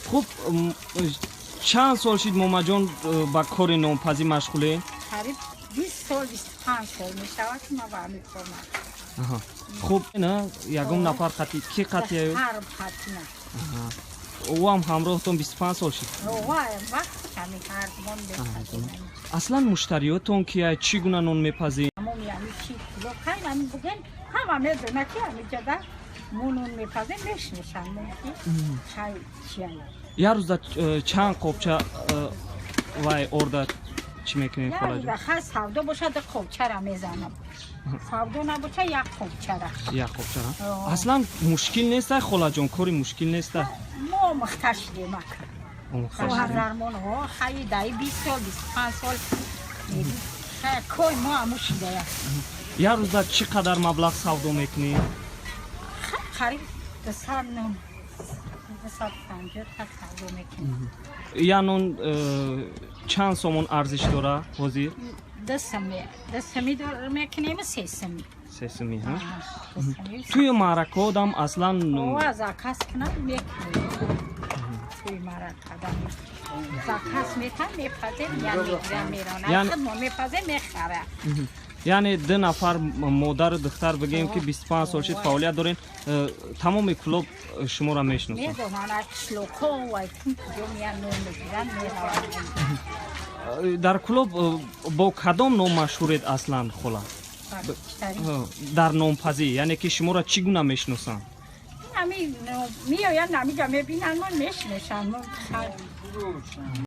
Хуб, чанд сол шид, момаҷон, ба кори нонпазӣ машғулед? Қариб 20 сол, 25 сол мешавад, ки ман ба ҳамин кор. Хуб, на ягон нафар қати ки қатия? Ӯам ҳамроҳтон 25 сол шид. Аслан муштариётон кия, чӣ гуна нон мепазед? Ҳама медона, ки ҳамиҷада мо нон мепазем, мешиносанд мо, ки хай чия. Як рӯза чанд қобча вай орда чӣ мекунед, холаҷон? Хай, савдо бошад, қобчара мезанам, савдо набошад, як қобчара. Як қобчара. Аслан мушкил неста, холаҷон, кори мушкил неста? Мо омӯхта шудем, ака. Хоҳардармон хай даи 20 сол, 25 сол кори мо аму шидая. Як рӯза чӣ қадар маблағ савдо мекунӣ? Қариб 200 нон, 250 та савдо мекунем. Як нон чанд сомон арзиш дора ҳозир? 2 сами, 2 сами мекунем, 3 сами. 3 сами ҳа. Тӯи маъракаодам аслан? Заказ кунам, мекунем. Тӯи маъракадам заказ метам, мепазем, я мегирам, меронам, худ мо мепазем, мехара. Яъне ду нафар, модару духтар, бигӯем, ки 25 сол шид фаъолият дорем, тамоми Кӯлоб шуморо мешиносанд. Медонанд, қишлоқҳо вай куҷо меян, нон мегиранд, мераванд. Дар Кӯлоб бо кадом ном машҳуред аслан, хола, дар нонпазӣ? Яъне ки шуморо чӣ гуна мешиносанд? Меоянд, ҳамиҷа мебинанд, мо мешиносанд.